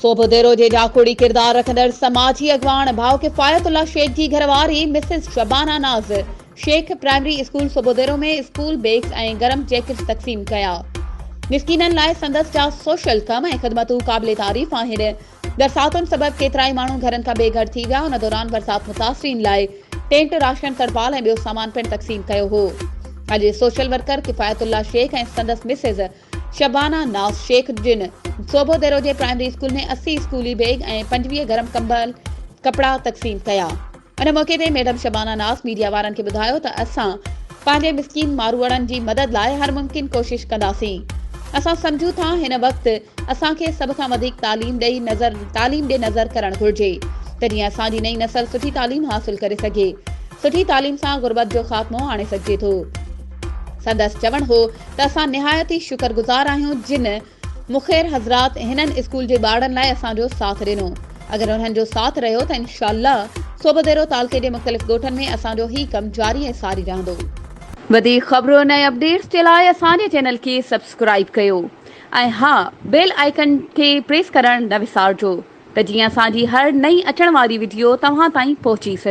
سوڀوديرو جي جاکوڙي ڪردار رکندڙ سماجي اڳواڻ ڀاء ڪفايت الله شيخ جي گهرواري Mrs Shabana Naz Shaikh primary school Sobhodero ۾ school bags ۽ گرم جيڪٽس تقسيم ڪيا. مسڪينن لاء سندس جا سوشل ڪم ۽ خدمتون قابل تعريف آهن. برساتن سبب ڪيترائي ماڻهو گهرن کان بي گهر ٿي ويا ان دوران برسات متاثرين لاء ٽينٽ، راشن، ترپال ۽ ٻيو سامان پڻ تقسيم ڪيو هو. اڄ سوشل ورڪر ڪفايت الله شيخ ۽ سندس مسز شبانه ناز شيخ جن سوڀوديرو جي پرائمري اسڪول ۾ 80 اسڪولي بيگ ۽ 25 گرم ڪمبل ڪپڙا تقسيم ڪيا. ان موقعي تي ميڊم شبانه ناز ميڊيا وارن کي ٻڌايو ته اسان پنهنجي مسڪين ماروئڙن جي مدد لاء هر ممڪن ڪوشش ڪنداسين. اسان سمجهون ٿا هن وقت اسان کي سڀ کان وڌيڪ تعليم ڏئي نظر تعليم ڏي نظر ڪرڻ گهرجي ته جيئن اسان جي نئين نسل سٺي تعليم حاصل ڪري سگهي. سٺي تعليم سان غربت جو خاتمو آڻي سگهجي ٿو. سندس چوڻ هو ته اسان نهايت ئي شڪر گذار آهيون جن مخير حضرات هنن اسڪول جي ٻارڙن لاء اسان جو ساٿ ڏنو اگر انهن جو ساٿ رهيو ته انشاء الله سوڀوديرو تعلقي جي مختلف ڳوٺن ۾ اسان جو هي ڪم جاري ۽ ساري رهندو. وڌيڪ خبرن ۽ اپڊيٽس جي لاء اسان جي چينل کي سبسڪرائيب ڪيو ۽ ها بيل آئيڪن کي پريس ڪرڻ نه وسارجو ته جيئن اسان جي هر نئين اچڻ واري وڊيو توهان تائين پهچي سگهي.